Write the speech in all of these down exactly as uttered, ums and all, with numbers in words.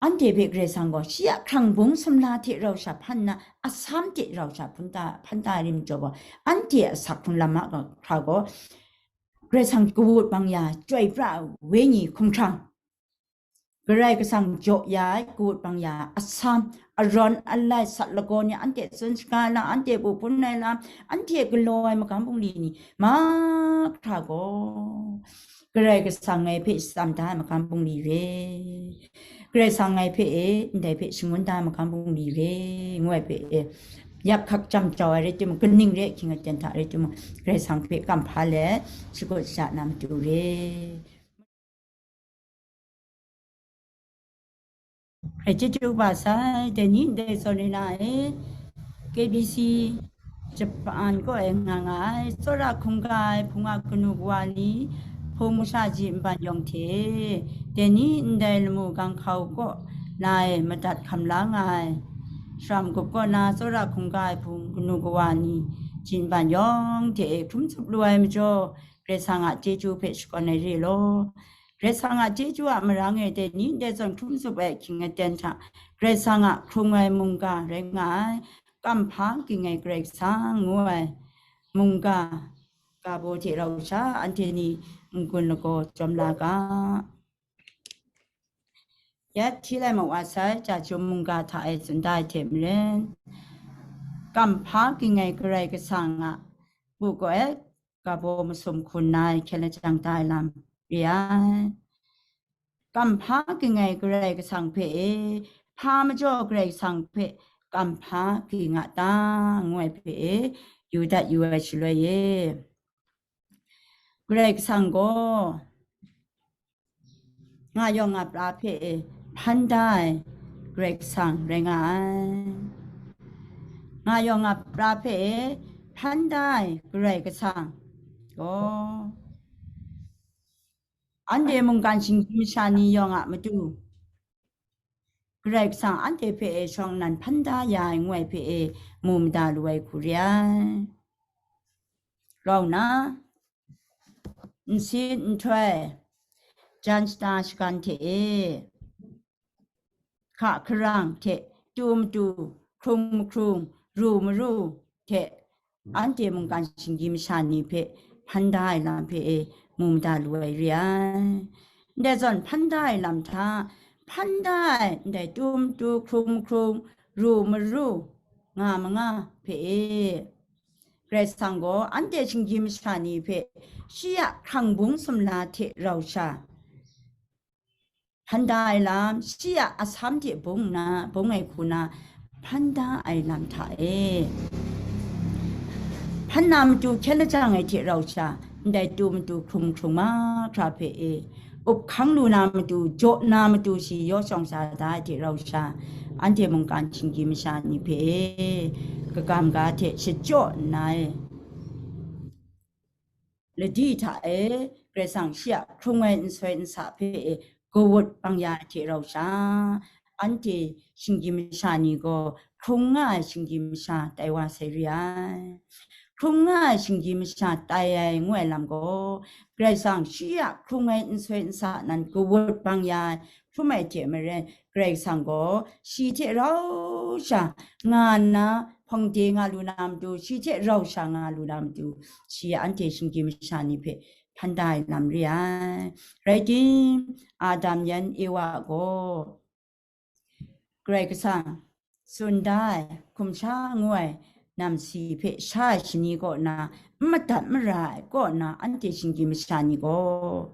anhte hpe Karai Kasang gaw shi a hkrang bung sumla hte rau sha hpan nna, asam hte rau sha hpun ta, hpan ta ai rim jaw gaw, anhte a asak hkrung lam mahkra gaw, Karai Kasang kawut bang ya ai chyoi pra ai wenyi hkumhkrang, Karai Kasang jaw ya ai kawut bang ya ai asam, arawn alai sat lagaw ni anhte tsun shaga ai lam, anhte bu hpun ai lam, anhte galaw ai magam bungli ni mahkra gaw, Karai Kasang ngai hpe shatsam da ai magam bungli re, Karai Kasang ngai hpe e, ndai hpe shangun da ai magam bungli re, ngu ai hpe e, yak hkak chyam jau ai rai timung, kaning re ahkying aten hta rai timung, Karai Kasang hpe kamhpa let shagut shaja na matu re. Hkrai chyeju kaba sai, dai ni ndai zawn rai na e, K B C Japan kaw e nga nga ai, tsawra hkungga ai hpung a kanu kawa ni, hpung masha ji nban yawng hte, dai ni ndai lamu gang hkau kaw na e madat hkam la nga ai, shara magup kaw na tsawra hkungga ai hpung kanu kawa ni, ji nban yawng hte e hkrum tsup lu ai majaw, Karai Kasang a chyeju hpe shakawn ai re law. Karai Kasang a chyeju a marang e dai ni ndai zawn hkrum tsup ai ahkying aten hta, Karai Kasang a hkrung ai mungga rai nga ai, kamhpa ging ai Karai Kasang ngu ai mungga ga baw hte rau sha, anhte ni n-gun lagaw chyawm la ga. Yet hti lai ma wa sai, Chyum mungga hta e tsun da ai hte maren, kamhpa ging ai Karai Kasang a bu kaw e, ga baw masum hkun na ai hkyen lajang da ai lam re ai. Kamhpa ging ai Karai Kasang hpe e, hpa majaw Karai Kasang hpe kamhpa ging a ta, ngu ai hpe e, yu dat yu ai shaloi e, Karai Kasang gaw nga yawng nga pra hpe e hpan da ai Karai Kasang rai nga ai. Nga yawng nga pra hpe e hpan da ai Karai Kasang gaw, anhte mungkan shinggyim masha ni yawng a matu, Karai Kasang anhte hpe e shawng nnan hpan da ya ai ngu ai hpe e mu mada lu ai hku re ai. Rau nna, nsin nhtoi, jan shata shagan hte e, hka hkarang hte tu matu, hkrung mahkrung, ru maru hte, anhte mungkan shinggyim masha ni hpe hpan da ai lam hpe e mu mada lu ai re ai. Ndai zawn hpan da ai lam hta, hpan da ai ndai tu matu, hkrung mahkrung, ru maru, nga manga hpe e, Karai Kasang gaw anhte shinggyim masha ni hpe shi a hkrang bung sumla hte rau sha, hpan da ai lam, shi a asam hte bung na, bung ai hku na, hpan da ai lam hta e, hpan na matu hkyen lajang ai hte rau sha, ndai tu matu hkrung hkrung mahkra hpe e, up hkang lu na matu, jaw na matu shi yaw shawng sha da ai hte rau sha, anhte mungkan shinggyim masha ni hpe e, kagam ga hte shachyaw nna e, ladi hta e, Karai Kasang shi a hkrung ai nsoi nsa hpe e, kawut bang ya ai hte rau sha, anhte shinggyim masha ni gaw hkrung nga ai shinggyim masha tai wa sai re ai. Hkrung nga ai shinggyim masha tai ai ngu ai lam gaw, Karai Kasang shi a hkrung ai nsoi nsa nan kawut bang ya ai hkrum ai hte maren, Karai Kasang gaw shi hte rau sha nga nna, hpawng de nga lu na matu, shi hte rau sha nga lu na matu, shi anhte shinggyim masha ni hpe hpan da ai lam re ai. Rai tim, Adam yan Ewa gaw, Karai Kasang tsun da ai, hkum sha ngu ai namsi hpe sha ai shani kaw na, n madat mara ai kaw na, anhte shinggyim masha ni gaw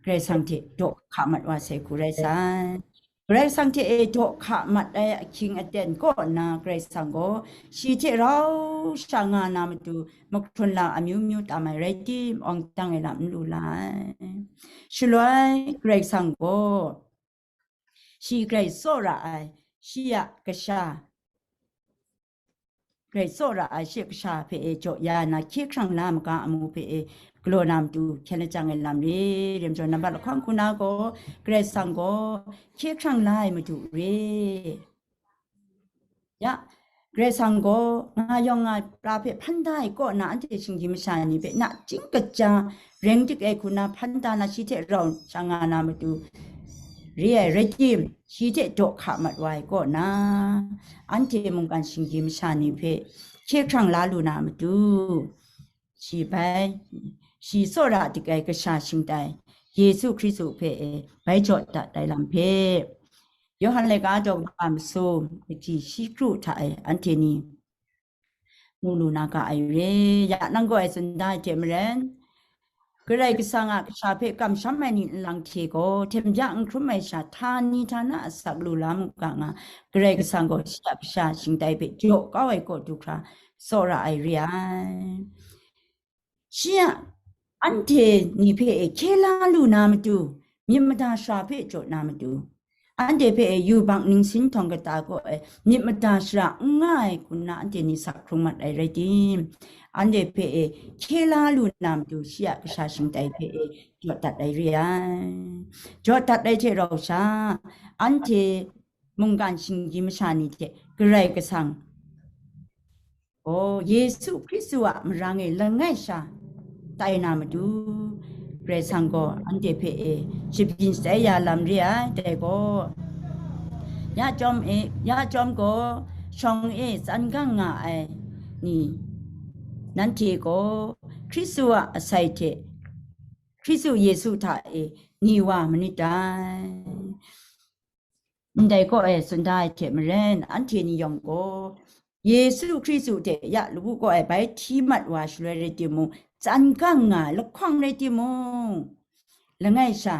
Karai Kasang hte daw hka mat wa sai hku rai sai. Karai Kasang hte e daw hka mat ai ahkying aten kaw na, Karai Kasang gaw shi hte rau sha nga na matu, mahkrun lam amyu myu tam ai rai tim, awng dang ai lam n lu la ai. Shaloi Karai Kasang gaw shi grai tsawra ai, shi a kasha, grai tsawra ai shi a kasha hpe e jaw ya na, hkye hkrang la maga amu hpe e galaw na matu, hkyen lajang ai lam re, rim jaw nambat lahkawng hku na gaw, Karai Kasang gaw hkye hkrang la ai matu re. Ya, Karai Kasang gaw nga yawng nga pra hpe hpan da ai kaw na, anhte shinggyim masha ni hpe nachying kaja reng dik ai hku na hpan da na, shi hte rau sha nga na matu, re ai rai tim, shi hte daw hka mat wa ai kaw na, anhte mungkan shinggyim masha ni hpe hkye hkrang la lu na matu, shi bai, shi tsawra dik ai kasha shingtai, Yesu Hkristu hpe e bai jaw dat ai lam hpe, Yawhan laika daw kaba masum, kaji shi kru hta e anhte ni mu lu na ga ai re. Ya nang gaw e tsun da ai hte maren, Karai Kasang a kasha hpe kamsham ai ni nlang hte gaw, hten bya n hkrum ai sha, htani htana asak lu la mu ga nga, Karai Kasang gaw shi a kasha shingtai hpe jaw kau ai kaw du hkra tsawra ai re ai. Shi a anhte ni hpe e hkye la lu na matu, myit mada shara hpe jaw na matu, anhte hpe e yubak ningsin htawng kata gaw e myit mada shara n nga ai hku nna anhte ni sak hkrung mat ai rai tim, anhte hpe e hkye la lu na matu, shi a kasha shingtai hpe e jaw dat ai re ai. Jaw dat ai hte rau sha, anhte mungkan shinggyim masha ni hte Karai Kasang, o, Yesu Hkristu a marang e langai sha tai na matu, Karai Kasang gaw anhte hpe e shabyin shatai ya lam re ai. Dai gaw, ya chyawm e, ya chyawm gaw, shawng e tsan gang nga ai ni, nanhte gaw Hkristu a asai hte Hkristu Yesu hta e ni wa manit dai. Ndai kaw e tsun da ai hte maren, anhte ni yawng gaw Yesu Hkristu hte ya lawu kaw e bai hti mat wa shaloi rai timung, tsan gang nga ai lahkawng rai timung, langai sha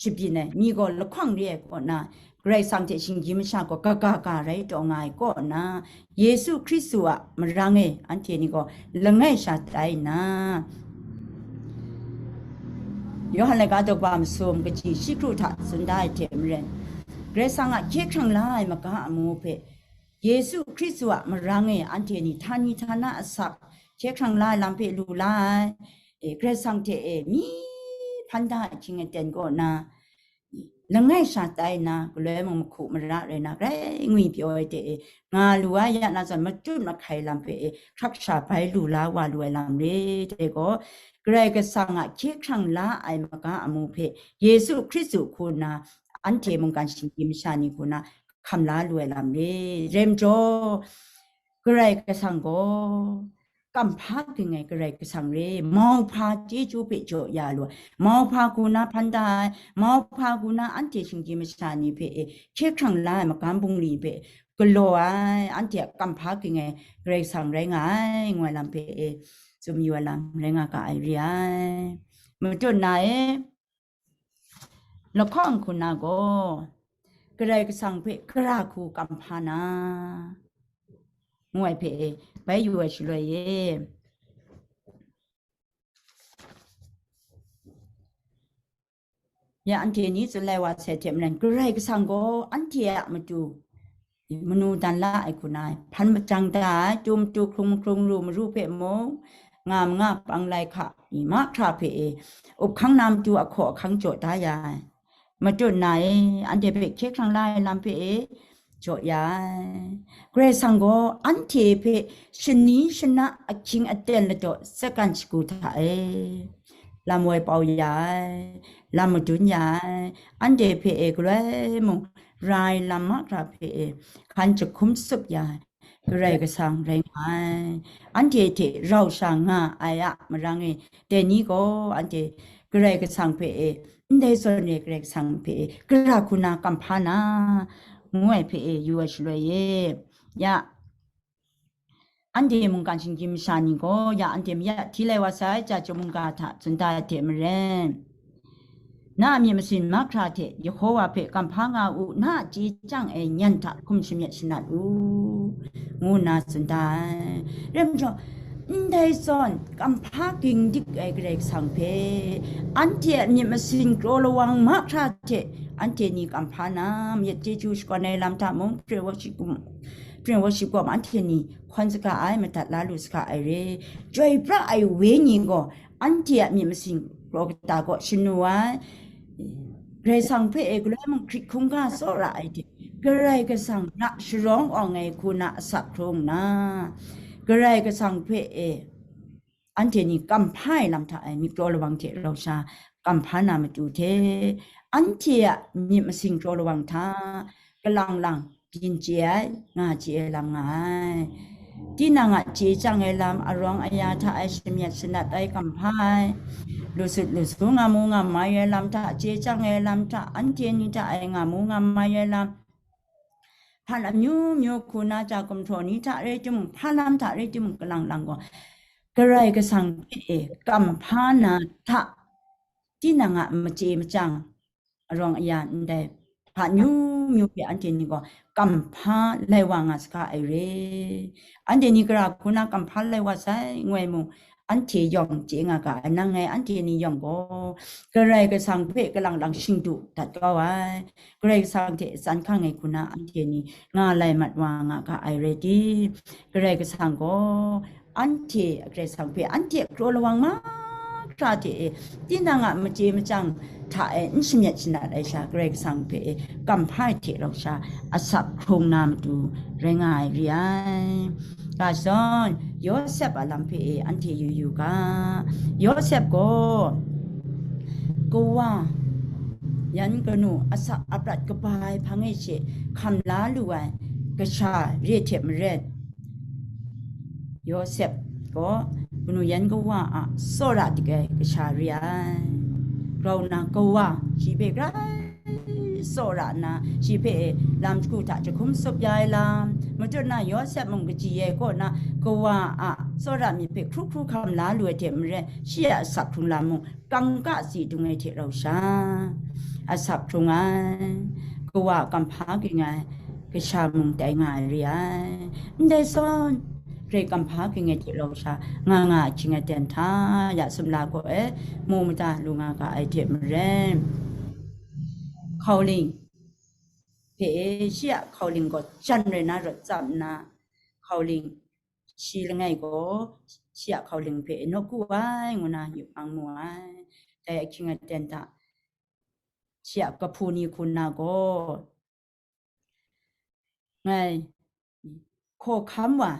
shabyin ai mi gaw lahkawng re ai kaw na, Karai Kasang hte shinggyim masha gaw kaga ga rai taw nga ai kaw na, Yesu Hkristu a marang e anhte ni gaw langai sha tai nna, Yawhan laika daw kaba masum, kaji shi kru hta tsun da ai hte maren, Karai Kasang a hkye hkrang la ai maga amu hpe, Yesu Hkristu a marang e anhte ni htani htana asak hkye hkrang la ai lam hpe lu la ai, e, Karai Kasang hte e myi hpan da ahkying aten kaw na, langai sha tai nna, galoi mung mahku mara rai na, grai ngwi pyaw ai hte e nga lu ai, ya na zawn matut mahkai lam hpe e hkrak sha bai lu la wa lu ai lam re. Dai gaw, Karai Kasang a hkye hkrang la ai maga amu hpe Yesu Hkristu hku nna, anhte mungkan shinggyim masha ni hku nna hkam la lu ai lam re. Rai majaw, Karai Kasang gaw kamhpa ging ai Karai Kasang re, mauhpa chyeju hpe jaw ya lu ai, mauhpa hku na hpan da ai, mauhpa hku na anhte shinggyim masha ni hpe e hkye hkrang la ai magam bungli hpe galaw ai, anhte a kamhpa ging ai Karai Kasang rai nga ai, ngu ai lam hpe e tsun yu ai lam rai nga ga ai re ai. Matut na e, lahkawng hku na gaw, Karai Kasang hpe gara hku kamhpa na, ngu ai hpe e bai yu ai shaloi e, ya anhte ni tsun lai wa sai hte maren, Karai Kasang gaw anhte a matu manu dan la ai hku na ai, hpan majang da ai, tu matu hkrung mahkrung, ru maru hpe mung, nga manga pang lai hka ni mahkra hpe e up hkang na matu ahkaw ahkang jaw da ya ai. Matut na e, anhte hpe hkye hkrang la ai lam hpe e jaw ya ai. Karai Kasang gaw anhte hpe shani shana ahkying aten ladaw sakan shagu hta e lam woi pau ya ai, lam madun ya ai, anhte hpe e galoi mung ra ai lam mahkra hpe e hkan jahkum tsup ya ai Karai Kasang rai nga ai. Anhte hte rau sha nga ai a marang e, dai ni gaw anhte Karai Kasang hpe e, ndai zawn e Karai Kasang hpe e, gara hku na kamhpa na, ngu ai hpe e yu ai shaloi e, ya, anhte mungkan shinggyim masha ni gaw, ya anhte mayat hti lai wa sai, ja chyum mungga hta tsun da ai hte maren, na a myit masin mahkra hte Yehova hpe kamhpa nga u, na a chye chyang ai nyan hta hkum shamyet shanat u, ngu nna tsun da ai. Rai majaw, ndai zawn kamhpa ging dik ai Karai Kasang hpe, anhte a myit masin kraw lawang mahkra hte anhte ni kamhpa na, mayat chyeju shakawn ai lam hta mung, praise worship, praise worship gaw anhte ni hkawn saga ai, madat la lu saga ai re. Chyoi pra ai Wenyi gaw anhte a myit masin kraw kata kaw shanu ai, Karai Kasang hpe e galoi mung hkrit hkungga tsawra ai hte, Karai Kasang ra sharawng awng ai hku na asak hkrung nna, Karai Kasang hpe e anhte ni kamhpa ai lam hta e myit kraw lawang hte rau sha kamhpa na matu hte, anhte a myit masing kraw lawang hta, kalang lang byin chye ai, nga chye ai lam nga ai. Tinang a chye chyang ai lam, arawng aya hta e shamyet shanat ai kamhpa ai, lusut lusu nga mu nga mai ai lam hta, chye chyang ai lam hta, anhte ni hta e nga mu nga mai ai lam, hpan amyu myu hku na ja gumhpraw ni hta rai timung, hpa lam hta rai timung, kalang lang gaw, Karai Kasang hpe e kamhpa na hta, tinang a machye machyang, arawng aya ndai hpa myu myu hpe anhte ni gaw kamhpa lai wa nga saga ai re. Anhte ni gara hku na kamhpa lai wa sai, ngoi mung, anhte yawng chye nga ga ai, nang ngai anhte ni yawng gaw Karai Kasang hpe kalang lang shingdu dat kau ai, Karai Kasang hte tsan hkang ai hku na anhte ni nga lai mat wa nga ga ai rai ti? Karai Kasang gaw anhte a Karai Kasang hpe anhte a kraw lawang mahkra hte e, tinang a machye machyang hta e n shamyet shanat ai sha, Karai Kasang hpe e kamhpa ai hte rau sha, asak hkrung na matu rai nga ai re ai. Ga zawn, Yawsep a lam hpe e anhte yu yu ga. Yawsep gaw kawa yan kanu asak aprat kaba ai hpang e she hkam la lu ai kasha re hte maren, Yawsep gaw kanu yan kawa a tsawra dik ai kasha re ai. Grau nna kawa shi hpe grai tsawra nna, shi hpe lam jahku hta jahkum tsup ya ai lam, matut na Yawsep mung kaji ai kaw na, kawa a tsawra myit hpe hkru hkru hkam la lu ai hte maren, shi a asak hkrung lam mung kangka tsi dung ai hte rau sha, asak hkrung ai, kawa a kamhpa ging ai kasha mung tai nga ai re ai. Ndai zawn, Karai kamhpa ging ai hte rau sha, nga nga ahkying aten hta ya sumla gaw e mu mada lu nga ga ai hte maren, hkauling hpe e, shi a hkauling gaw jan rai na rawt tsap nna, hkauling shi langai gaw shi a hkauling hpe e nawku ai ngu na yup mang mu ai. Dai ahkying aten hta shi a kahpu ni hku na gaw, ngai hkawhkam wa,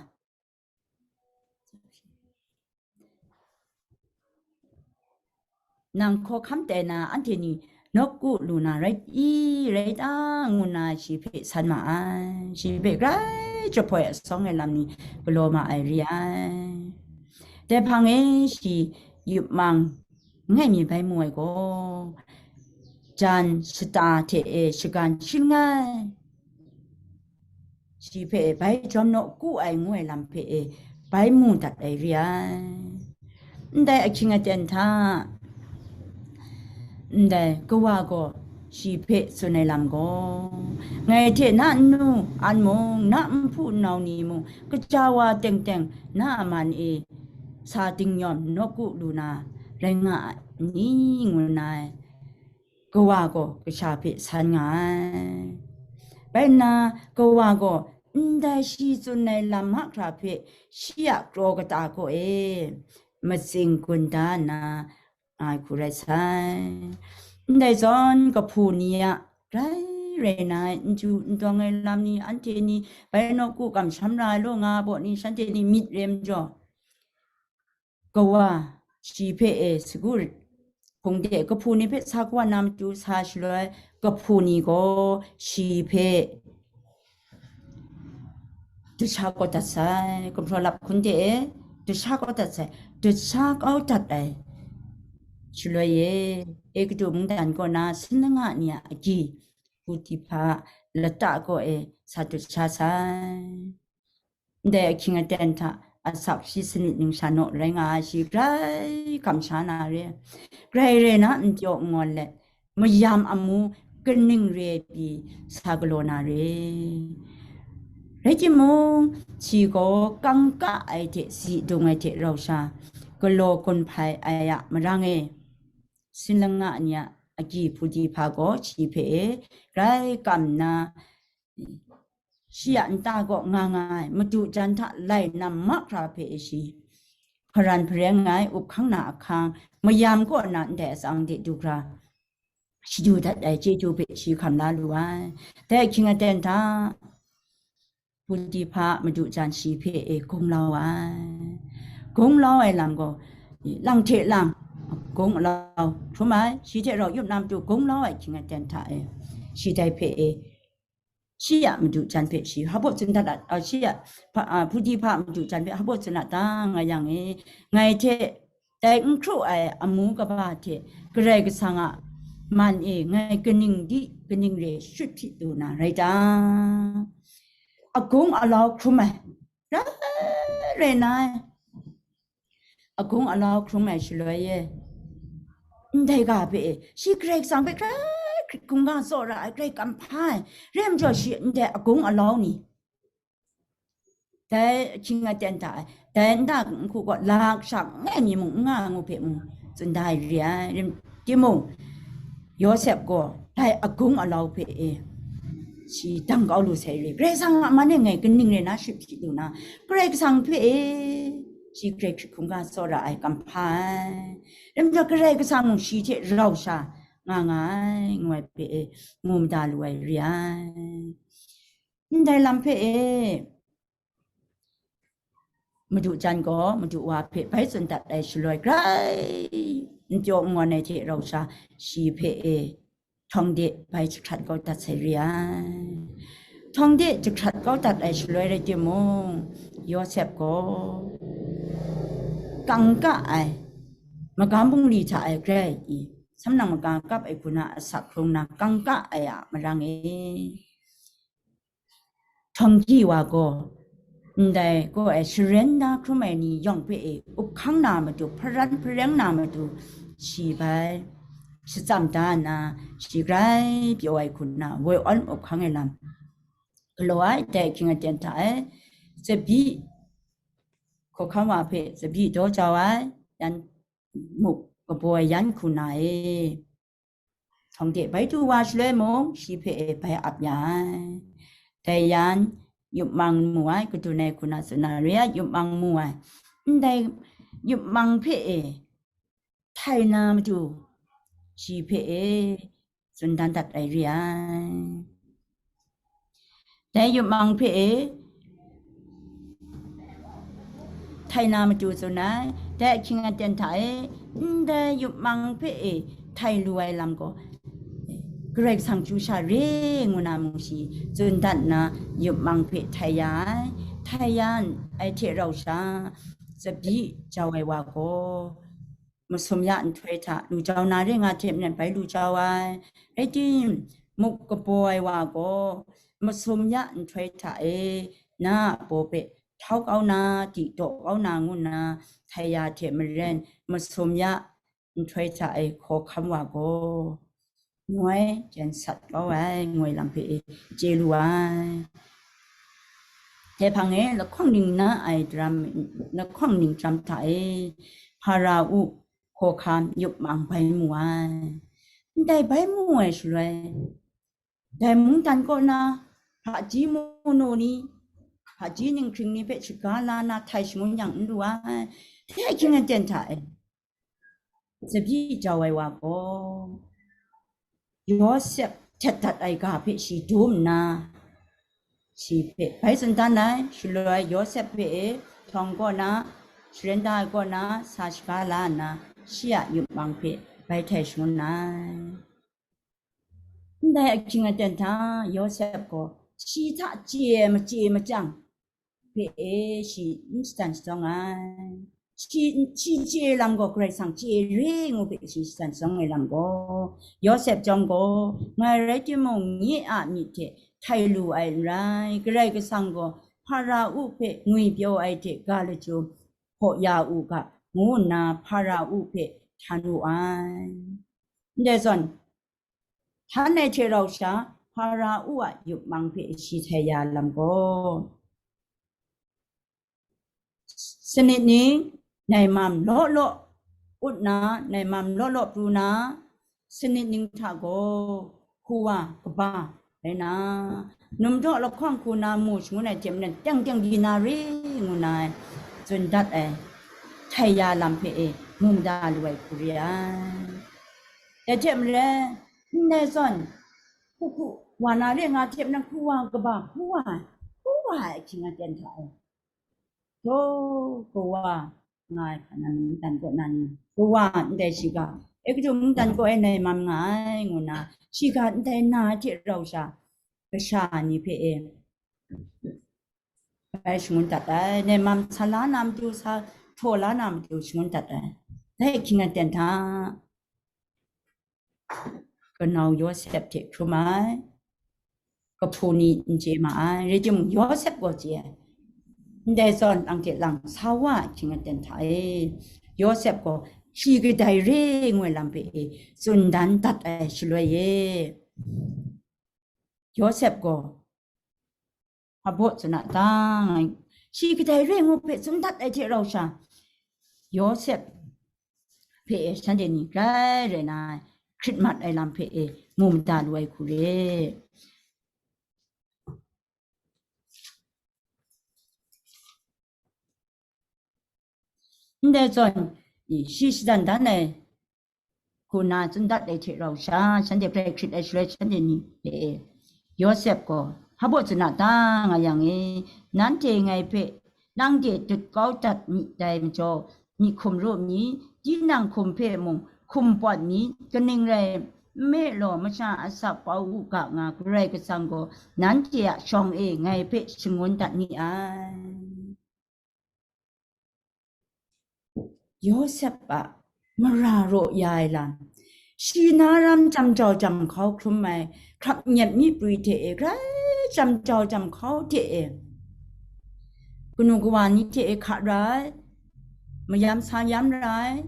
nang hkawhkam tai na anhte ni nawku lu na rai i, rai ta, ngu nna shi hpe san ma ai. Shi hpe grai jahpoi asawng ai lam ni galaw ma ai re ai. Dai hpang e shi yup mang langai mi bai mu ai gaw, jan shata hte e shagan shi langai, shi hpe e bai jawm nawku ai ngu ai lam hpe e bai mu dat ai re ai. Ndai ahkying aten hta, ndai kawa gaw shi hpe tsun ai lam gaw, ngai hte na nnu an mung, na nhpu nnau ni mung, kaja wa teng teng na a man e sa dingyawm nawku lu na rai nga ai ni, ngu nna kawa gaw kasha hpe san nga ai. Bai nna, kawa gaw ndai shi tsun ai lam mahkra hpe shi a kraw kata kaw e matsing gun da nna, nga ai hku rai sai. Ndai zawn, kahpu ni a grai rai na ai n ju n dawng ai lam ni, anhte ni bai nawku kamsham ra ai law nga ai baw ni, shanhte ni myit re majaw, kawa shi hpe e sagu hpung de kahpu ni hpe sa kawan na matu sa shaloi, kahpu ni gaw shi hpe dusha kau dat sai, gumhpraw lap hkun de e dusha kau dat sai, dusha kau dat ai shaloi e, Egutu mungdan kaw na sin langa ni a agyi, Putihpa lata kaw e sa dusha sai. Ndai ahkying aten hta asak shi sanit ningsha naw rai nga ai, shi grai kamsha na re, grai rai na n tyaw n ngawn let, mayam amu kaning re ai pyi sa galaw na re. Rai timung, shi gaw kangka ai hte si dung ai hte rau sha, galaw gun hpai ai a marang e, sin langa ni a agyi Putihpa gaw shi hpe e grai kam nna, shi a nta kaw nga nga ai madu jan hta lai nam mahkra hpe e shi hparan hpareng ai up hkang na ahkang, mayam kaw na ndai atsang de du hkra shadu dat ai chyeju hpe shi hkam la lu ai. Dai ahkying aten hta, Putihpa madu jan shi hpe e gunglau ai. Gunglau ai lam gaw, lang hte lang, gung alau hkrum ai, shi hte rau yup na matu gung lau ai hkying aten hta e, shi dai hpe e, shi a madu jan hpe shi hpa baw tsun dat ai, a, shi a hpa, a, hpudi hpa a madu jan hpe hpa baw tsun dat da nga yang e, ngai hte dai n hkru ai amu kaba hte Karai Kasang a man e ngai kaning di, kaning re shut hpyi du na rai ta? Agung alau hkrum ai, rai, rai na ai. Agung alau hkrum ai shaloi e, ndai ga hpe e, shi Karai Kasang hpe grai hkrit hkungga tsawra ai, grai kamhpa ai, rai majaw shi ndai agung alau ni, dai ahkying aten hta e, dai nta nhku gaw lak sha n nga ai ni mung n nga ai ngu hpe mung tsun da ai re ai. Rim timung, Yawsep gaw dai agung alau hpe e, shi dang kau lu sai re. Karai Kasang a man e ngai kaning rai na shut hpyi lu na, Karai Kasang hpe e, shi grai hkrit hkungga tsawra ai, kamhpa ai. Rim majaw Karai Kasang mung shi hte rau sha nga nga ai, ngu ai hpe e, mu mada lu ai re ai. Ndai lam hpe e, madu jan gaw madu wa hpe bai tsun dat ai shaloi grai n pyaw n ngawn ai hte rau sha, shi hpe e htawng de bai jahkrat kau dat sai re ai. Htawng de jahkrat kau dat ai shaloi rai timung, Yawsep gaw kangka ai, magam bungli hta e grai i, samnang maga kap ai hku na asak hkrung na kangka ai a marang e, htawng gyi wa gaw, ndai gaw e sharen na hkrum ai ni yawng hpe e up hkang na matu, hparan hpareng na matu, shi bai shachyam da nna, shi grai pyaw ai hku nna, woi awn up hkang ai lam galaw ai. Dai ahkying aten hta e, tsabyi hkawhkam wa hpe tsabyi daw jau ai, yan muk kabaw ai yan hku na e, htawng de bai du wa shaloi mung, shi hpe e bai ap ya ai. Dai yan, yup mang mu ai, kadun ai hku na tsun na re ai, yup mang mu ai. Ndai yup mang hpe e htai na matu, shi hpe e tsun dan dat ai re ai. Dai yup mang hpe e htai na matu tsun ai. Dai ahkying aten hta e, ndai yup mang hpe e htai lu ai lam gaw, Karai Kasang chyu sha re ngu na mung shi tsun dat nna, yup mang hpe htai ya ai. Htai ya ai hte rau sha, tsabyi jau ai wa gaw, masum ya nhtoi hta lu jau na re nga hte maren bai lu jau ai. Rai tim, muk kabaw ai wa gaw, masum ya nhtoi hta e na a baw hpe htau kau na, di daw kau na ngu nna, htai ya hte maren, masum ya nhtoi hta e hkawhkam wa gaw, ngoi jen sat kau ai, ngoi lam hpe e chye lu ai. Dai hpang e lahkawng ning na ai daram, lahkawng ning jam hta e, Hpara-u hkawhkam yup mang bai mu ai. Ndai bai mu ai shaloi, dai mungdan kaw na hpaji manu ni, hpaji ninghkring ni hpe shaga la na htai shangun yang n lu ai. Dai ahkying aten hta e, tsabyi jau ai wa gaw, Yawsep htet dat ai ga hpe shi dum nna, shi hpe bai tsun dan ai. Shaloi Yawsep hpe e htawng kaw na, sharen da ai kaw na sa shaga la nna, shi a yup mang hpe bai htai shangun ai. Ndai ahkying aten hta Yawsep gaw shi hta chye ai machye machyang hpe e shi n shadan shazawng ai. Shi, shi chye lam gaw Karai Kasang chye re ngu hpe shi shadan shazawng ai lam gaw, Yawsep chyawm gaw, ngai rai timung, nye a myit hte htai lu ai n rai, Karai Kasang gaw Hpara-u hpe ngwipyaw ai hte ga lachyum hpaw ya u ga, ngu nna Hpara-u hpe htan wu ai. Ndai zawn, htan ai hte rau sha, Hpara-u a yup mang hpe shi htai ya lam gaw, sanit ning nai mam law law ut na, nai mam law law pru na, sanit ning hta gaw hku wa kaba rai na, numdaw lahkawng hku na mu shangun ai hte maren, teng teng di na re ngu na ai, tsun dat ai, htai ya lam hpe e mu mada lu ai hku re ai. Dai hte maren, ndai zawn, hku hku wa na re nga hte maren, hku wa kaba hku wa ai, hku wa ai ahkying aten hta e, daw kawa nga ai hpa na mungdan kaw na ni, kawa ndai shiga, Egutu mungdan kaw e nai mam nga ai, ngu na, shiga ndai na ai hte rau sha, kasha ni hpe e, bai shangun dat ai, nai mam sa la na matu, sa htaw la na matu shangun dat ai. Dai hkying aten hta, kanau Yawsep hte hkrum ai, kahpu ni n chye ma ai, rai timung, Yawsep gaw chye ai. Ndai zawn, lang hte lang sa wa ai hkying aten hta e, Yawsep gaw shi kadai re ngu ai lam hpe e tsun dan dat ai shaloi e, Yawsep gaw, a baw tsun a ta, nga, shi kadai re ngu hpe tsun dat ai hte rau sha, Yawsep hpe shanhte ni grai rai na, hkrit mat ai lam hpe e mu mada lu ai hku re. Ndai zawn, i, shi shadan dan ai, hku na tsun dat ai hte rau sha, shanhte grai hkrit ai shaloi, shanhte ni hpe e, Yawsep gaw, hpa baw tsun a ta, nga yang e, nanhte ngai hpe, nang de dut kau dat myit dai majaw, myit hkum ru mi, tinang hkum hpe mung hkum pawt mi, kaning rai nme law, masha asak pau u ga nga Karai Kasang gaw, nanhte a shawng e ngai hpe shangun dat ni ai. Yawsep a mara raw ya ai lam, shi na ram jam jau jam hkau hkrum ai, hkrap nyep mi prwi hte e grai jam jau jam hkau hte e, kanu kawa ni hte e hka ra ai, mayam sa yam ra ai,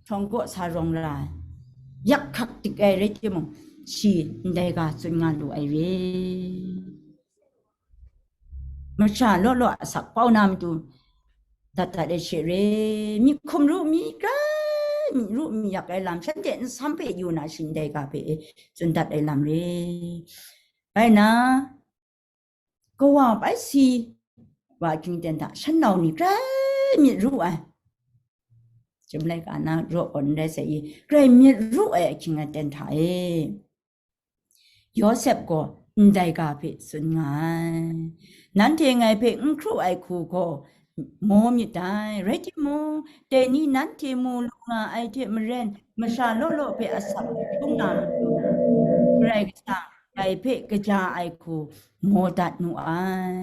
htawng kaw sa rawng ra ai, yak hkak dik ai rai timung, shi ndai ga tsun nga lu ai re. Masha law law a asak pau na matu dat dat ai she re, myit hkum ru mi grai, myit ru mi yak ai lam, shanhte nsam hpe yu na shi ndai ga hpe e tsun dat ai lam re. Bai na, kawa bai si wa ahkying aten hta shan nau ni grai myit ru ai. Chyum laika na raw gawn rai sai i, grai myit ru ai ahkying aten hta e, Yawsep gaw ndai ga hpe tsun nga ai. Nanhte ngai hpe n hkru ai hku gaw maw myit dai, rai timung, dai ni nanhte mu lu nga ai hte maren, masha law law hpe asak hkrum na matu, Karai Kasang dai hpe kaja ai hku maw dat nu ai.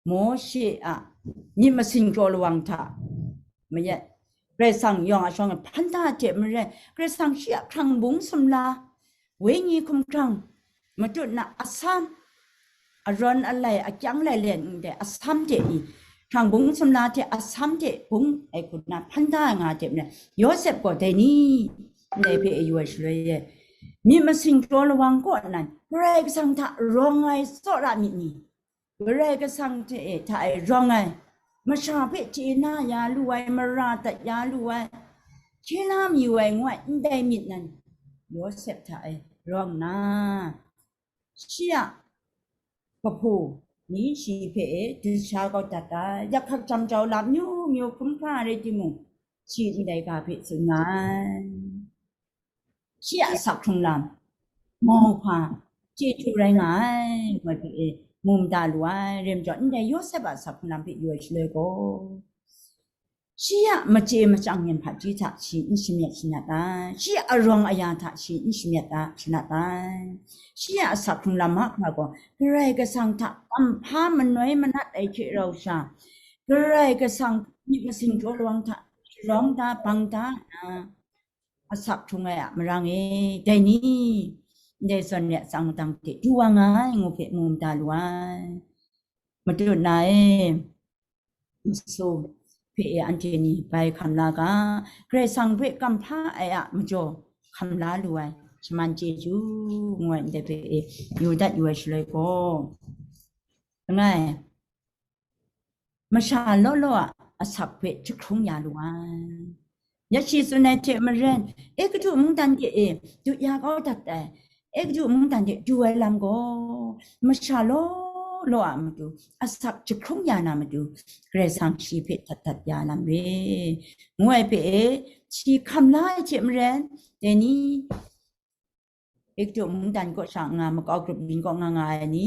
Mawshe a myit masin kraw lawang hta mayat, Karai Kasang yawng a shawng e hpan da hte maren, Karai Kasang shi a hkrang bung sumla, wenyi hkumhkrang, matut na asam, arawn alai, akyang lai len ndai asam hte i, hkrang bung sumla hte asam hte bung ai hku na hpan da ai nga hte maren, Yawsep gaw dai ni ndai hpe e yu ai shaloi e, myit masin kraw lawang kaw nan Karai Kasang hta rawng ai tsawra myit ni? Karai Kasang hte e hta e rawng ai, masha hpe chye na ya lu ai, mara dat ya lu ai, hkye la mayu ai ngu ai ndai myit nan Yawsep hta e rawng nna, shi a kahpu ni shi hpe e dut sha kau dat ai, yak hkak jam jau lam myu myu hkrum hkra rai timung, shi ndai ga hpe tsun nga ai. Shi a asak hkrung lam, mauhpa, chyeju rai nga ai, ngu ai hpe e mu mada lu ai, rai majaw, ndai Yawsep a asak hkrung lam hpe yu ai shaloi gaw, shi a machye machyang yen hpaji hta shi n shamyet shanat ai, shi a arawng aya hta shi n shamyet a, shanat ai, shi a asak hkrung lam mahkra gaw, Karai Kasang hta kamhpa manoi manat ai hte rau sha, Karai Kasang myit masin kraw lawang hta rawng da, bang da nna, asak hkrung ai a marang e, dai ni, ndai zawn re a tsang madang hte du wa nga ai, ngu hpe mu mada lu ai. Matut na e, Yesu hpe e anhte ni bai hkam la ga, Karai Kasang hpe kamhpa ai a majaw hkam la lu ai, shaman chyeju, ngu ai ndai hpe e yu dat yu ai shaloi gaw, langai, masha law law a asak hpe jahkrung ya lu ai. Ya shi tsun ai hte maren, Egutu mungdan de e dut ya kau dat ai, Egutu mungdan de du ai lam gaw, masha law law a matu, asak jahkrung ya na matu, Karai Kasang shi hpe dat dat ya lam re, ngu ai hpe e, shi hkam la ai hte maren, dai ni, Egutu mungdan kaw sha nga makau grup byin kaw nga nga ai ni,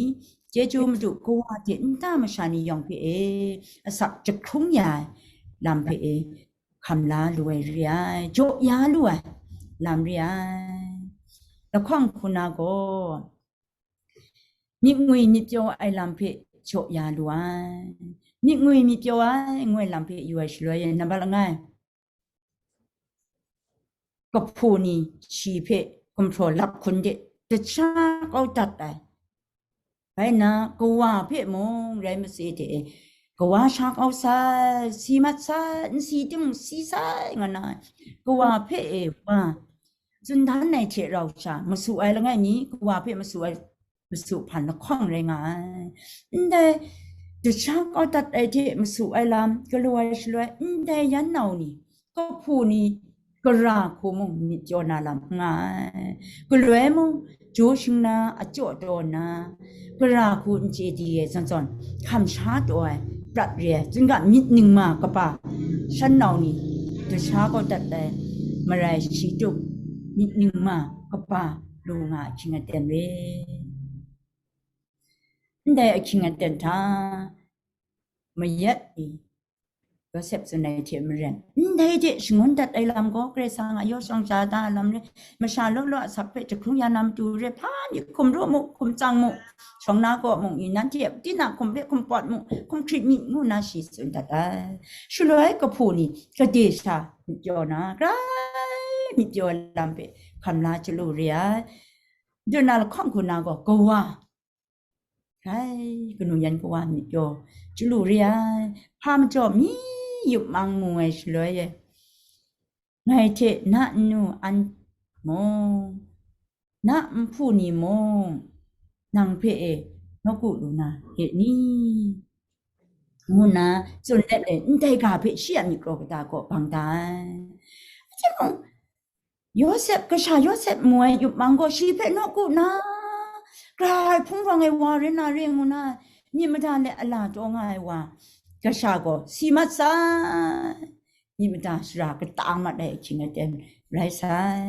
Chyeju Madu, kawa hte nta masha ni yawng hpe e, asak jahkrung ya ai lam hpe e, hkam la lu ai re ai, jaw ya lu ai lam re ai. Lahkawng hku na gaw, myit ngwi myit pyaw ai lam hpe jaw ya lu ai, myit ngwi myit pyaw ai ngu ai lam hpe yu ai shaloi, nambat langai, kahpu ni shi hpe gumhpraw lap hkun de jasha kau dat ai. Bai na, kawa hpe mung rai mase de e, kawa sha kau sai, si mat sai, n si timung si sai nga na ai, kawa hpe e wa, tsun dan ai hte rau sha, masu ai langai mi, kawa hpe masu ai, masu hpan lahkawng rai nga ai. Ndai, jasha kau dat ai hte masu ai lam, galaw ai shaloi, ndai yan nau ni, kahpu ni, gara hku mung myit jaw na lam nga ai. Galoi mung, jaw shing na, ajaw taw na, gara hku n chye di ai zawn zawn, hkam sha taw ai, prat re ai, tsun ga myit ningma kaba, shan nau ni, jasha kau dat ai, marai shi tup, myit ningma kaba, lu nga ahkying aten re. Ndai ahkying aten hta, mayat ni, Yosep tsun ai hte maren, ndai hte shangun dat ai lam gaw, Karai Kasang a yaw shawng sha da ai lam re, masha law law a asak hpe jahkrung ya na matu re, hpa ni hkum ru mu, hkum tsang mu, shawng na kaw mung ni, nanhte a tinang hkum hpe hkum pawt mu, hkum hkrit mi, ngu na shi tsun dat ai. Shaloi kahpu ni, gade sha myit pyaw na, grai myit pyaw ai lam hpe hkam la chyalu re ai. Dun na lahkawng hku na gaw, kawa, grai kanu yan kawa myit pyaw chyalu re ai, hpa majaw mi yup mang mu ai shaloi e, ngai hte na nnu an mung, na nhpu ni mung, nang hpe e nawku lu na re ni? Ngu nna tsun let e, ndai ga hpe shi a myit kraw kata kaw bang da ai. Timung, Yosep, kasha Yosep mu ai yup mang gaw shi hpe nawku na, grai hpung rawng ai wa rai na re ngu na, myit mada let a la taw nga ai wa, kasha gaw si mat sai, myit mada shara kata mat ai ahkying aten rai sai,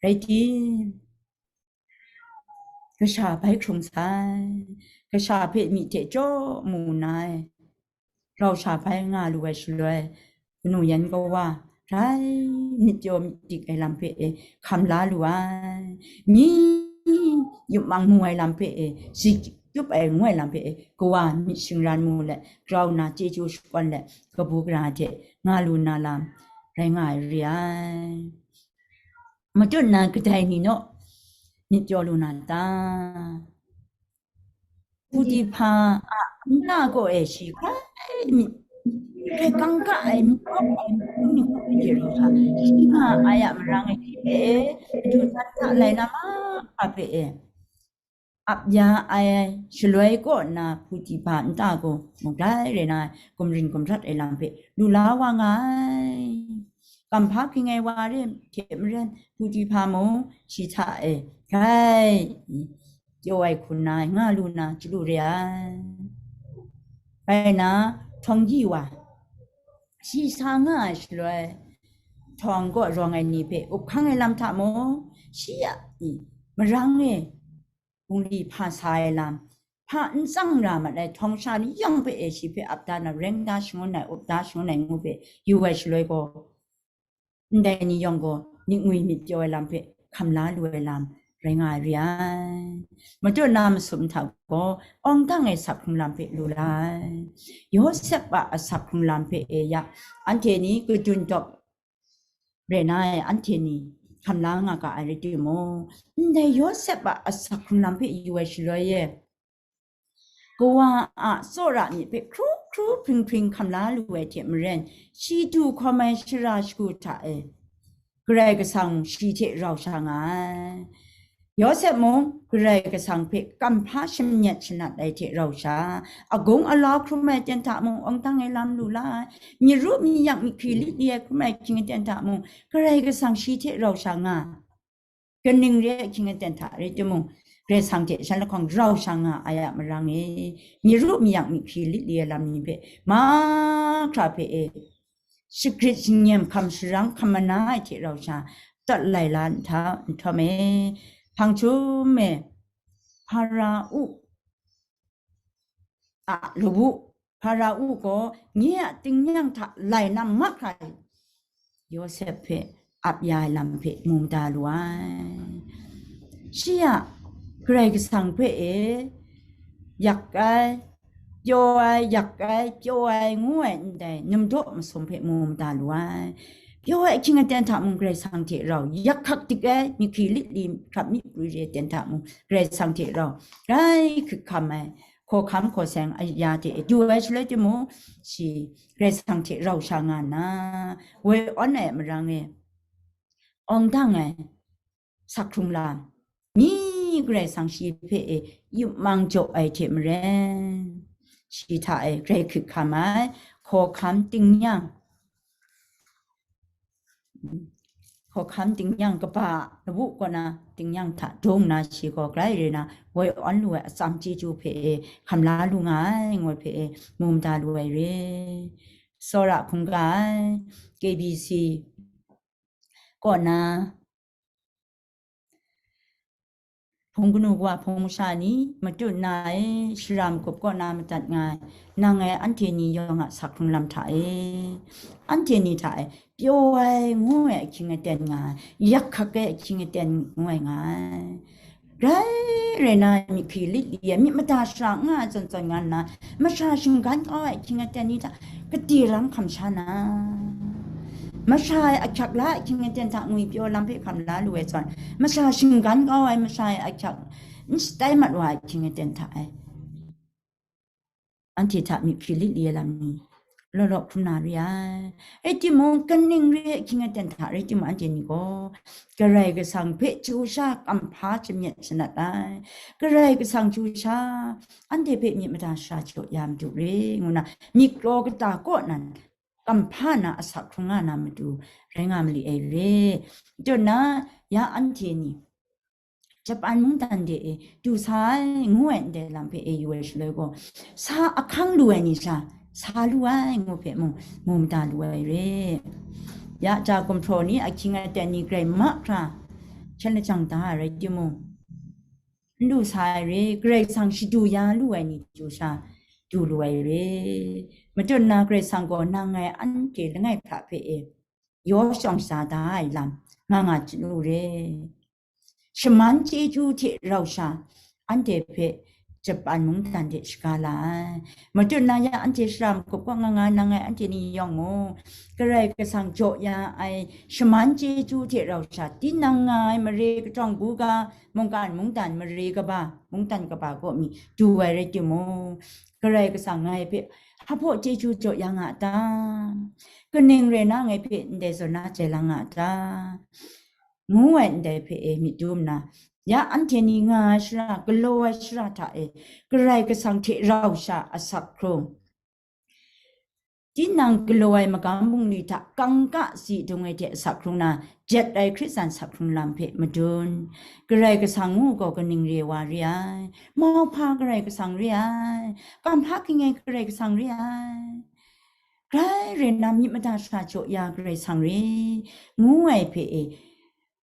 rai tim, kasha bai hkrung sai, kasha hpe myit hte jaw mu na ai, rau sha bai nga lu ai shaloi, kanu yan kawa, grai myit pyaw myit dik ai lam hpe e, hkam la lu ai, mi yup mang mu ai lam hpe e, zik yup ai ngu ai lam hpe e, kawa myit shingran mu let, grau na chyeju shakawn let, kabu gara hte nga lu na lam, rai nga ai re ai. Matut na kadai ni naw myit pyaw lu na ta? Putihpa a nta kaw e shi hkrai myit, hkrai kangka ai, myit kawp ai, myit kawp ai hte rau sha, shi nga ai a marang e, shi hpe madu san hta lai na mahkra hpe e, ap ya ai shaloi kaw nna, Putihpa nta gaw mung grai rai na ai, gumrin gumrat ai lam hpe lu la wa nga ai. Kamhpa ging ai wa re hte maren, Putihpa mung shi hta e grai pyaw ai hku nna, nga lu na chyalu re ai. Rai na, htawng gyi wa, shi sa nga ai shaloi, htawng kaw rawng ai ni hpe up hkang ai lam hta mung, shi a, i, marang e, bungli hpa sa ai lam, hpa n tsang ra mat ai htawng sha ni yawng hpe e shi hpe ap da na, reng da shangun ai, up da shangun ai ngu hpe yu ai shaloi gaw, ndai ni yawng gaw myit ngwi myit pyaw ai lam hpe hkam la lu ai lam rai nga ai re ai. Matut na masum hta gaw, awng dang ai asak hkrung lam hpe lu la ai. Yawsep a asak hkrung lam hpe e ya, anhte ni kadun dawp re na ai, anhte ni hkam la nga ga ai rai timung, ndai Yawsep a asak hkrung lam hpe yu ai shaloi e, kawa a tsawra myit hpe hkru hkru hpring hpring hkam la lu ai hte maren, shi du hkawm ai shara shagu hta e, Karai Kasang shi hte rau sha nga ai. Yawsep mung Karai Kasang hpe kamhpa shamyet shanat ai hte rau sha, agung alau hkrum ai ten hta mung awng dang ai lam lu la ai, myi ru myi yak myi hkri lit li ai hkrum ai hkying aten hta mung Karai Kasang shi hte rau sha nga, kaning re ai hkying aten hta rai timung, Karai Kasang hte shan lahkawng rau sha nga ai a marang e, myi ru myi yak myi hkri lit li ai lam ni hpe mahkra hpe e, shagrit shingnyem hkam sharang hkam mana ai hte rau sha, tawt lai la nhtawm e, hpang chyum e, Hpara-u a lawu, Hparau gaw nye a tingnyang hta lai na mahkra Yawsep hpe ap ya ai lam hpe mu mada lu ai. Shi a Karai Kasang hpe e yak ai, pyaw ai, yak ai, pyaw ai ngu ai ndai numdaw masum hpe mu mada lu ai. Pyaw ai ahkying aten hta mung Karai Kasang hte rau, yak hkak dik ai, myi hkri lit li, hkrap myi prwi re aten hta mung Karai Kasang hte rau, grai hkrit hkam ai, hkawhkam hkaw seng aya hte du ai shaloi timung, shi Karai Kasang hte rau sha nga nna, woi awn ai marang e, awng dang ai, sak hkrung lam, myi Karai Kasang shi hpe e yupmang jaw ai hte maren, shi hta e grai hkrit hkam ai, hkawhkam tingnyang, hkawhkam tingnyang kaba lawu kaw na tingnyang hta dung na shi gaw grai re na, woi awn lu ai atsam chyeju hpe e hkam la lu nga ai, ngu ai hpe e mu mada lu ai re. Tsawra hkungga ai, K B C kaw na, hpung kanu wa hpung masha ni, matut na e, shara magup kaw na madat nga ai, nang e anhte ni yawng a sak hkrung lam hta e, anhte ni hta e, pyaw ai ngu ai ahkying aten nga ai, yak hkak ai ahkying aten ngu ai nga ai. Grai rai na, myi hkri lit li ai, myit mada shara n nga ai zawn zawn nga nna, masha shinggan kau ai ahkying aten ni hta kade ram hkam sha na, masha e ahkyak la ai ahkying aten hta ngwi pyaw lam hpe hkam la lu ai zawn, masha shinggan kau ai, masha e ahkyak n shatai mat wa ai ahkying aten hta e, anhte hta myi hkri lit li ai lam ni law law hkrum na re ai. Rai timung, kaning re ai ahkying aten hta rai timung, anhte ni gaw Karai Kasang hpe chyu sha kamhpa shamyet shanat ai. Karai Kasang chyu sha anhte hpe myit mada shara jaw ya madu re, ngu na myit kraw kata kaw nan kamhpa na asak hkrung nga na matu rai nga mali ai re. Majaw na, ya anhte ni Japan mungdan de e du sa ai ngu ai ndai lam hpe e yu ai shaloi gaw, sa ahkang lu ai ni sha sa lu ai ngu hpe mung mu mada lu ai re. Ya ja gumhpraw ni ahkying aten ni grai mahkra hkyen lajang da ai rai timung, n du sa ai re, Karai Kasang shadu ya lu ai ni chyu sha du lu ai re. Majaw na, Karai Kasang gaw nang ngai anhte langai hkra hpe e yaw shawng sha da ai lam nga nga chyu re. Shaman chyeju hte rau sha anhte hpe Japan mungdan de shaga la ai. Majaw na, ya anhte shara magup kaw nga nga nang ngai anhte ni yawng mung, Karai Kasang jaw ya ai shaman chyeju hte rau sha, tinang nga ai mare katawng buga, mungkan mungdan mare kaba, mungdan kaba kaw mi du ai rai timung, Karai Kasang ngai hpe hpa chyeju jaw ya nga a ta? Kaning rai na ngai hpe ndai zawn na jai lang nga a ta? Ngu ai ndai hpe e myit dum nna, ya anhte ni nga ai shara, galaw ai shara hta e, Karai Kasang hte rau sha asak hkrung, tinang galaw ai magam bungli hta kangka si dung ai hte asak hkrung na, jet ai Hkristan sak hkrung lam hpe madun. Karai Kasang ngu gaw kaning re wa re ai? Mauhpa Karai Kasang re ai, kamhpa ging ai Karai Kasang re ai, grai rai na myit mada shara jaw ya Karai Kasang re, ngu ai hpe e,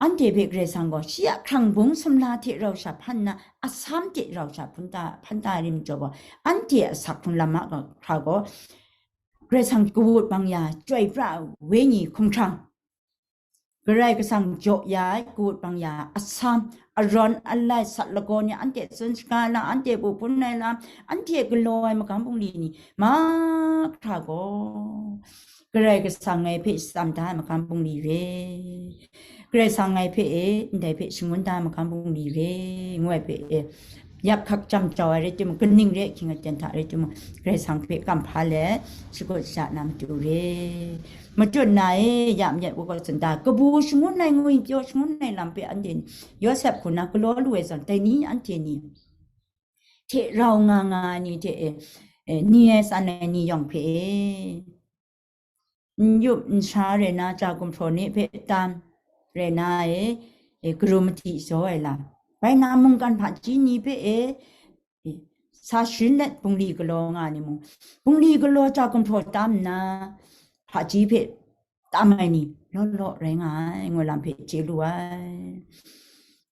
anhte hpe Karai Kasang gaw shi a hkrang bung sumla hte rau sha hpan nna, asam hte rau sha hpun ta, hpan ta ai rim jaw gaw, anhte a sak hkrung lam a hkra gaw, Karai Kasang kawut bang ya, Chyoi pra ai Wenyi hkumhkrang, Karai Kasang jaw ya ai kawut bang ya asam, arawn alai, sat lagaw ni anhte tsun shaga lam, anhte bu hpun ai lam, anhte galaw ai magam bungli ni mahkra gaw, Karai Kasang ngai hpe shatsam da ai magam bungli re, Karai Kasang ngai hpe e ndai hpe shangun da ai magam bungli re, ngu ai hpe e, yak hkak jam jau ai rai timung, kaning re ahkying aten hta rai timung, Karai Kasang hpe kamhpa let shagut sha na matu re. Matut na e, ya myit wa gaw tsun ta, kabu shangun ai, ngwi pyaw shangun ai lam hpe anhte ni, Yawsep hku na galaw lu ai zawn, dai ni anhte ni hte rau nga nga ai ni hte e, e, ni ai tsan ai ni yawng hpe e, n yup n sha rai na, ja gumhpraw ni hpe tam rai na e, e, garu madi jaw ai lam, bai na mungkan hpaji ni hpe e, e, sa sharin let bungli galaw nga ni mung, bungli galaw ja gumhpraw tam nna, hpaji hpe tam ai ni law law rai nga ai, ngu lam hpe chye lu ai.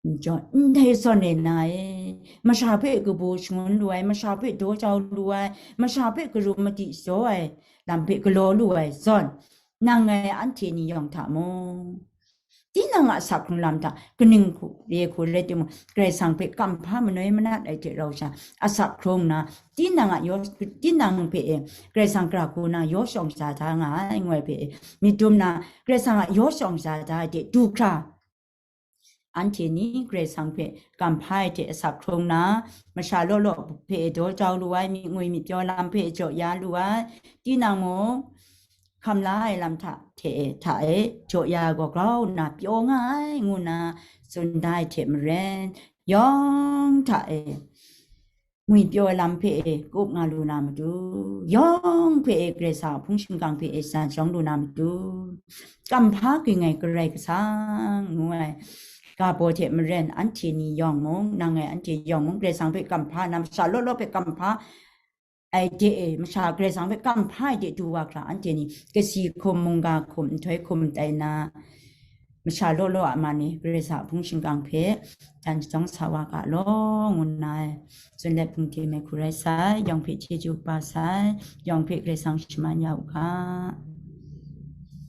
N jaw, ndai zawn e na e, masha hpe kabu shangun lu ai, masha hpe daw jau lu ai, masha hpe karum madi shaw ai lam hpe galaw lu ai zawn, nang ngai anhte ni yawng hta mung, tinang a asak hkrung lam hta kaning hku re hku rai timung, Karai Kasang hpe kamhpa manoi manat ai hte rau sha, asak hkrung na, tinang a yaw, tinang hpe e, Karai Kasang gara hku na yaw shawng sha da nga ai, ngu ai hpe e, myit dum na, Karai Kasang a yaw shawng sha da ai hte du hkra, anhte ni Karai Kasang hpe kamhpa ai hte asak hkrung na, masha law law hpe daw jau lu ai, myit ngwi myit pyaw lam hpe jaw ya lu ai, tinang mung hkam la ai lam hta hte e, hta e jaw ya ai gaw grau nna pyaw nga ai, ngu nna tsun da ai hte maren, yawng hta e ngwi pyaw ai lam hpe e kup nga lu na matu, yawng hpe e Karai Kasang a hpung shingkang hpe e jan shawng lu na matu, kamhpa ging ai Karai Kasang ngu ai ga baw hte maren, anhte ni yawng mung, nang ngai anhte yawng mung, Karai Kasang hpe kamhpa na, masha law law hpe kamhpa ai de e, masha Karai Kasang hpe kamhpa ai de du wa hkra, anhte ni kasi hkum, mungga hkum, nhtoi hkum tai na, masha law law a man e Karai Kasang a hpung shingkang hpe jan shadawng sa wa ga law, ngu nna ai tsun let hpung tim ai hku rai sai, yawng hpe chyeju kaba sai, yawng hpe Karai Kasang shaman ya u ga.